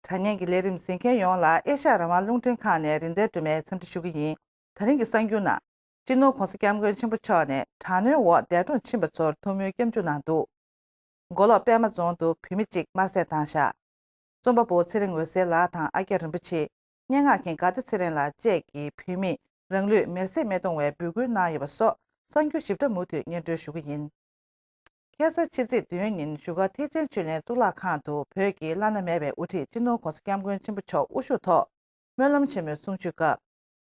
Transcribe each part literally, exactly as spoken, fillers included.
དྲ་བརྙན་གྱི་ལས་རིམ་གཟིགས་མཁན་ཡོངས་ལ་ཨེ་ཤ་ཡ་རང་དབང་རླུང་འཕྲིན་ཁང་ནས་རིན་ལྡན་སྒྲོལ་མས་འཚམས་འདྲི་ཞུ་གི་ཡིན། ད་རིང་གི་གསར་འགྱུར་ནང་། སྤྱི་ནོར་༸གོང་ས་༸སྐྱབས་མགོན་ཆེན་པོ་མཆོག་ནས་དྲག་གནོན་འོག་འདས་གྲོངས་ཕྱིན་པ་ཚོར་ཐུགས་སྨོན་སྐྱབས་འཇུག་གནང་འདུག་མགོ་ལོག་པད་མ་རྫོང་དུ་བུད་མེད་གཅིག་དམར་བསད་བཏང་བཞག་རྩོམ་པ་པོ་ཚེ་རིང་འོད་ཟེར་ལགས་དང་ཨ་ཀྱ་རིན་པོ་ཆེ། སྙན་ངག་མཁན་དགའ་བདེ་ཚེ་རིང་ལགས་བཅས་ཀྱིས་བུད་མེད་རང་ལུས་མེར་སྲེག་མི་གཏོང་བའི་འབོད་སྐུལ་གནང་ཡོད་པ་སོགས་གསར་འགྱུར་ཞིབ་ཕྲ་མུ་མཐུད་སྙན་སྒྲོན་ཞུ་གི་ཡིན། ཁ་སང་ཕྱི་ཚེས་བདུན་ཉིན་བཞུགས་སྒར་ཐེག་ཆེན་ཆོས་གླིང་གཙུག་ལག་ཁང་དུ་བོད་ཀྱི་བླ་ན་མེད་པའི་དབུ་ཁྲིད་སྤྱི་ནོར་༸གོང་ས་༸སྐྱབས་མགོན་ཆེན་པོ་མཆོག་དབུ་བཞུགས་ཐོག་སྨོན་ལམ་ཆེན་མོའི་གསུང་ཆོས་སྐབས།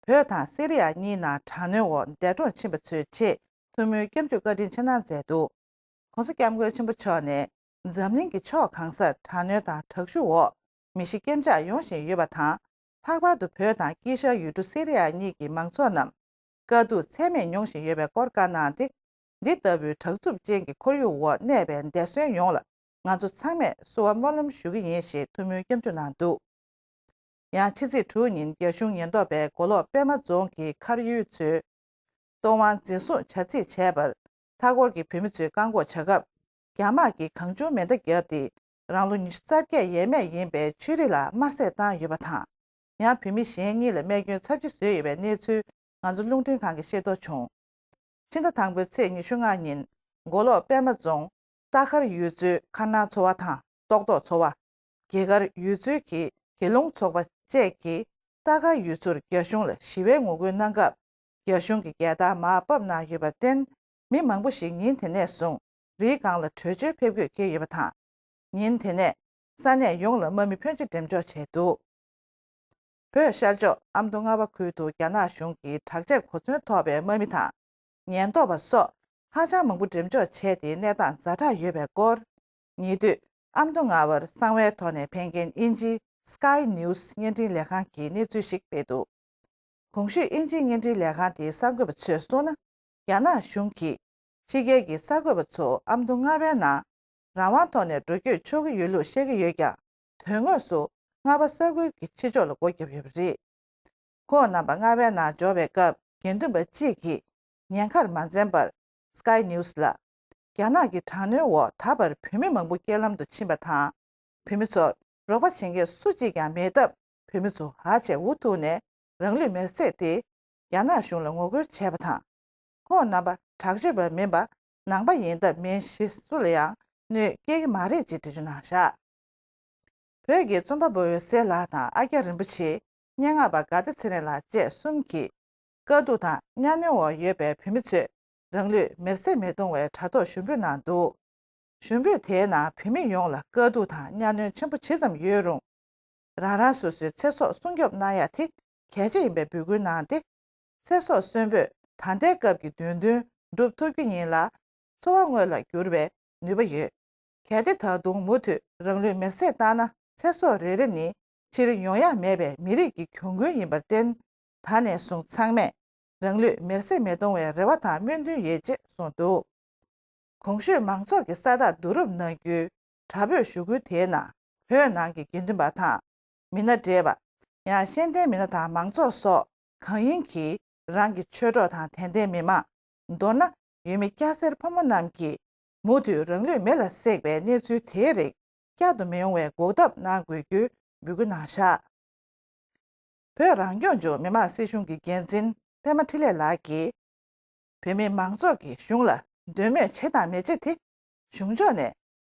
བོད་དང་སི་རི་ཡ་གཉིས་ནང་དྲག་གནོན་འོག་འདས་གྲོངས་ཕྱིན་པ་ཚོའི་ཆེད་ཐུགས་སྨོན་སྐྱབས་འཇུག་བཀའ་དྲིན་ཆེ་གནང་མཛད་འདུག༸གོང་ས་༸སྐྱབས་མགོན་ཆེན་པོ་མཆོག་ནས་འཛམ་གླིང་གི་ཕྱོགས་གང་སར་དྲག་གནོན་དང་དྲག་ཤུགས་འོག་མི་ཤི་རྐྱེན་ཆག་ཡོང་བཞིན་ཡོད་པ་དང་། ལྷག་པར་དུ་བོད་དང་དཀྱིལ་ཤར་ཡུལ་གྲུ་སི་རི་ཡ་གཉིས་ཀྱི་མང་ཚོགས་རྣམས་དཀའ་སྡུག་ཚད་མེད་མྱོང་བཞིན་ཡོད་པའི་སྐོར་བཀའ་གནང་སྟེ། འདི་ལྟ་བུའི་དྲག་རྩུབ་ཅན་གྱི་ཁོར་ཡུག་འོག་གནས་པའི་འདས་གསོན་ཡོངས་ལ་ང་ཚོ་ཚང་མས་བསུ་བ་སྨོན་ལམ་ཞུ་གི་ཡིན་ཞེས་ཐུགས་སྨོན་སྐྱབས་འཇུག་གནང་འདུག་ཡང་ཕྱི་ཚེས་དྲུག་ཉིན་རྒྱ་གཞུང་ཉེན་རྟོག་པས་མགོ་ལོག་པད་མ་རྫོང་གི་མཁར་ཡུལ་ཚོའི་སྟོང་དབང་འཛིན་བཟུང་བྱ་རྩིས་བྱས་པར། མཐའ་འཁོར་གྱི་བོད་མི་ཚོས་བཀག་འགོག་བྱ་སྐབས། རྒྱ་དམག་གིས་གང་བྱུང་མེ་མདའ་བརྒྱབ་སྟེ། རང་ལོ་ཉི་ཤུ་རྩ་བརྒྱད་ཡས་མས་ཡིན་པའི་ཆོས་རིག་ལགས་དམར་བསད་བཏང་ཡོད་པ་དང་། ཡང་བོད་མི་གཞན་གཉིས་ལ་རྨས་སྐྱོན་ཚབས་ཆེ་བཟོས་ཡོད་པའི་གནས་ཚུལ་ང་ཚོ་རླུང་འཕྲིན་ཁང་གིས་ཤེས་རྟོགས་བྱུང་། ཕྱི་ཟླ་དང་པོའི་ཚེས་ཉི་ཤུ་ལྔ་ཉིན། མགོ་ལོག་པད་མ་རྫོང་རྟ་མཁར་ཡུལ་ཚོའི་མཁར་ནང་ཚོ་བ་དང་ཏོག་ཏོག་ཚོ་བ། དགེ་མཁར་ཡུལ་ཚོའི་གི་དགེ་སློང་ཚོགས་པ་བཅས་ཀྱིས་རྟ་མཁར་ཡུལ་ཚོར་རྒྱ་གཞུང་ལ་ཞི་བའི་ངོ་རྒོལ་གནང་སྐབས། རྒྱ་གཞུང་གིས་རྒྱལ་དར་མར་ཕབ་གནང་ཡོད་པར་བརྟེན། མི་མང་པོ་ཞིག་ཉིན་དེ་ནས་བཟུང་རིའི་སྒང་ལ་བྲོས་བྱོལ་ཕེབས་དགོས་འཁེལ་ཡོད་པ་དང་། ཉིན་དེ་ནས་ས་གནས་ཡོངས་ལ་དམག་མི་ཕོན་ཆེ་འགྲེམས་འཇོག་བྱས་འདུག་བོད་ཤར་ཕྱོགས་ཨ་མདོ་རྔ་བ་ཁུལ་དུ་རྒྱ་ནག་གཞུང་གིས་དྲག་ཆས་གོ་མཚོན་ཐོགས་པའི་དམག་མི་དང་། ཉེན་རྟོག་པ་སོགས་ཧ་ཅང་མང་པོ་འགྲེམས་འཇོག་བྱས་ཏེ་གནས་སྟངས་ཛ་དྲག་ཡོད་པའི་སྐོར། ཉེ་དུས་ཨ་མདོ་རྔ་བར་གསང་བའི་ཐོག་ནས་ཕེབས་མཁན་དབྱིན་ཇིའི་Sky News་བརྙན་འཕྲིན་ལས་ཁང་གིས་གནས་ཚུལ་ཞིག་སྤེལ་འདུག་གོང་ཞུས་དབྱིན་ཇིའི་བརྙན་འཕྲིན་ལས་ཁང་དེའི་གསར་འགོད་པ་ཚོས་གསུངས་ན། རྒྱ་ནག་གཞུང་གིས་ཕྱི་རྒྱལ་གྱི་གསར་འགོད་པ་ཚོ་ཨ་མདོ་རྔ་བའི་ནང་རང་དབང་ཐོག་ནས་འགྲོ་སྐྱོད་ཆོག་གི་ཡོད་ལུགས་བཤད་ཀྱི་ཡོད་ཀྱང་། དོན་དངོས་སུ་རྔ་བ་ས་ཁུལ་གྱི་ཕྱི་ཕྱོགས་ལ་སྒོ་བརྒྱབ་ཡོད་པ་རེད། ཁོང་རྣམ་པ་རྔ་བའི་ནང་འབྱོར་བའི་སྐབས་དགེ་འདུན་པ་གཅིག་གིས་ཉེན་ཁར་མ་འཛེམས་པར་Sky News་ལ། རྒྱ་ནག་གི་དྲག་གནོན་འོག་ད་བར་བོད་མི་མང་པོ་རྐྱེན་ལམ་དུ་ཕྱིན་པ་དང་། བོད་མི་ཚོར་རོགས་པ་བྱེད་མཁན་སུ་གཅིག་ཀྱང་མེད་སྟབས། བོད་མི་ཚོ་ཧ་ཅང་འུ་ཐུག་ནས་རང་ལུས་མེར་བསྲེགས་ཏེ། རྒྱ་ནག་གཞུང་ལ་ངོ་རྒོལ་བྱས་པ་དང་། ཁོང་རྣམ་པ་དྲག་སྤྱོད་པ་མིན་པ་ནང་པ་ཡིན་སྟབས་མིན་གཞི་སུ་ལ་ཡང་གནོད་སྐྱེལ་གྱི་མ་རེད་ཅེས་འགྲེལ་བརྗོད་གནང་བཞག་བོད་ཀྱི་རྩོམ་པ་པོ་འོད་ཟེར་ལགས་དང་ཨ་ཀྱ་རིན་པོ་ཆེ། སྙན་ངག་པ་དགའ་བདེ་ཚེ་རིང་ལགས་བཅས་གསུམ་གྱིས་དཀའ་སྡུག་དང་གཉའ་གནོན་འོག་ཡོད་པའི་བོད་མི་ཚོས་རང་ལུས་མེར་སྲེག་མི་གཏོང་བའི་དྲ་ཐོག་ཞུ་འབོད་གནང་འདུག་ཞུ་འབོད་དེའི་ནང་བོད་མི་ཡོངས་ལ་དཀའ་སྡུག་དང་གཉའ་གནོན་ཆེན་པོ་ཇི་ཙམ་ཡོད་རུང་། རང་རང་སོ་སོའི་ཚེ་སྲོག་སྲུང་སྐྱོབ་གནང་ཡ་དེ་གལ་ཆེ་ཡིན་པའི་འབོད་སྐུལ་གནང་སྟེ། ཚེ་སྲོག་གསོན་པོས་ད་ལྟའི་སྐབས་ཀྱི་འདོད་འདུན་འགྲུབ་ཐུབ་རྒྱུ་ཡིན་ལ། འཚོ་བ་དངོས་ལ་འགྱུར་བའི་ནུས་པ་ཡོད། གལ་ཏེ་ད་དུང་མུ་མཐུད་རང་ལུས་མེར་སྲེག་བཏང་ན། ཚེ་སྲོག་རེ་རེ་ནི་ཕྱིར་ཡོང་ཡ་མེད་པའི་མི་རིགས་ཀྱི་གྱོང་གུན་ཡིན་པར་བརྟེན། ད་ནས་བཟུང་ཚང་མས་རང་ལུས་མེར་སྲེག་མི་གཏོང་བའི་རེ་བ་དང་སྨོན་འདུན་ཡོད་ཅེས་གསུངས་འདུག་གོང་ཞུས་མང་ཚོགས་ཀྱི་ས་རྟགས་བསྡུ་རུབ་གནང་རྒྱུའི་དྲ་འབོད་ཞུ་སྐུལ་དེའི་ནང་བོད་ནང་གི་དགེ་འདུན་པ་དང་། མི་སྣ་བགྲེས་པ། ཡང་ཤེས་ལྡན་མི་སྣ་དང་མང་ཚོགས་སོགས་གང་ཡིན་གྱིས་རང་གི་ཆོས་གྲོགས་དང་དད་ལྡན་མི་མང་། མདོར་ན་ཡུལ་མི་སྐྱ་སེར་ཕོ་མོ་རྣམས་ཀྱིས་མུ་མཐུད་རང་ལུས་མེ་ལ་བསྲེགས་པའི་གནས་ཚུལ་དེའི་རིགས་བསྐྱར་དུ་མི་ཡོང་བའི་འགོག་ཐབས་གནང་དགོས་རྒྱུའི་འབོད་སྐུལ་གནང་བཞག་བོད་རང་སྐྱོང་ལྗོངས་མི་དམངས་སྲིད་གཞུང་གི་འགན་འཛིན་པད་མ་འཕྲིན་ལས་ལགས་ཀྱིས། བོད་མི་མང་ཚོགས་ཀྱིས་གཞུང་ལ་འདོད་མོས་བྱེད་དང་མི་བྱེད་དེ། གཞུང་ཕྱོགས་ནས་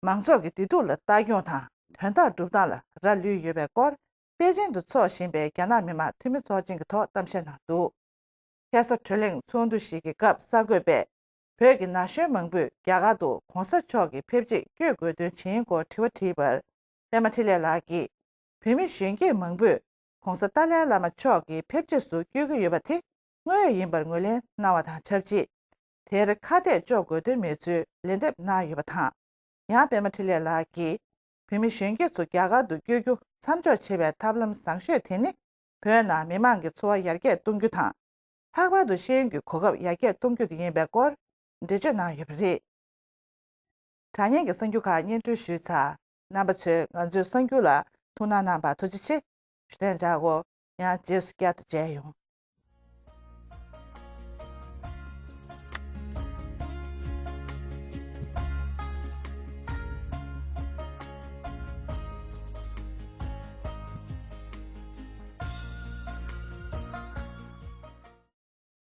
མང་ཚོགས་ཀྱི་བདེ་སྡུག་ལ་ལྟ་སྐྱོང་དང་དོན་དག་སྒྲུབ་སྟངས་ལ་རག་ལུས་ཡོད་པའི་སྐོར། པེ་ཅིང་དུ་འཚོགས་བཞིན་པའི་རྒྱ་ནག་མི་དམངས་འཐུས་མི་ཚོགས་ཆེན་གྱི་ཐོག་གཏམ་བཤད་གནང་འདུག་ཁ་སང་བགྲོ་གླེང་ཚོགས་འདུ་ཞིག་གི་སྐབས་གསར་འགོད་པས། བོད་ཀྱི་ན་གཞོན་མང་པོས་རྒྱ་གར་དུ་གོང་ས་མཆོག་གི་ཕེབས་རྗེས་བསྐྱོད་དགོས་དོན་ཇི་ཡིན་སྐོར་དྲི་བ་དྲིས་པར། པད་མ་འཕྲིན་ལས་ལགས་ཀྱིས། བོད་མི་གཞོན་སྐྱེས་མང་པོས་༸གོང་ས་ཏཱ་ལའི་བླ་མ་མཆོག་གི་ཕེབས་རྗེས་སུ་བསྐྱོད་ཀྱི་ཡོད་པ་དེ་དངོས་ཡོད་ཡིན་པར་ངོས་ལེན་གནང་བ་དང་ཆབས་ཅིག་དེར་ཁ་གཏད་གཅོག་དགོས་དོན་མེད་ཚུལ་ལན་འདེབས་གནང་ཡོད་པ་དང་། ཡང་པད་མ་འཕྲིན་ལས་ལགས་ཀྱིས། བོད་མི་གཞོན་སྐྱེས་ཚོ་རྒྱ་གར་དུ་བསྐྱོད་རྒྱུ་མཚམས་འཇོག་བྱེད་པའི་ཐབས་ལམ་བཟང་ཤོས་དེ་ནི། བོད་ནང་མི་མང་གི་འཚོ་བ་ཡར་རྒྱས་གཏོང་རྒྱུ་དང་། ལྷག་པར་དུ་ཤེས་ཡོན་གྱི་གོ་སྐབས་ཡར་རྒྱས་གཏོང་རྒྱུ་དེ་ཡིན་པའི་སྐོར་འགྲེལ་བརྗོད་གནང་ཡོད་པ་རེད། དྲ་བརྙན་གྱི་གསར་འགྱུར་ཁག་སྙན་སྒྲོན་ཞུས་ཚར། རྣམ་པ་ཚོས་ང་ཚོའི་གསར་འགྱུར་ལ་ཐུགས་སྣང་གནང་བར་ཐུགས་རྗེ་ཆེ། ཞུ་གཏན་འཇགས་སྒོ། ཡང་རྗེས་སུ་བསྐྱར་དུ་མཇལ་ཡོང་།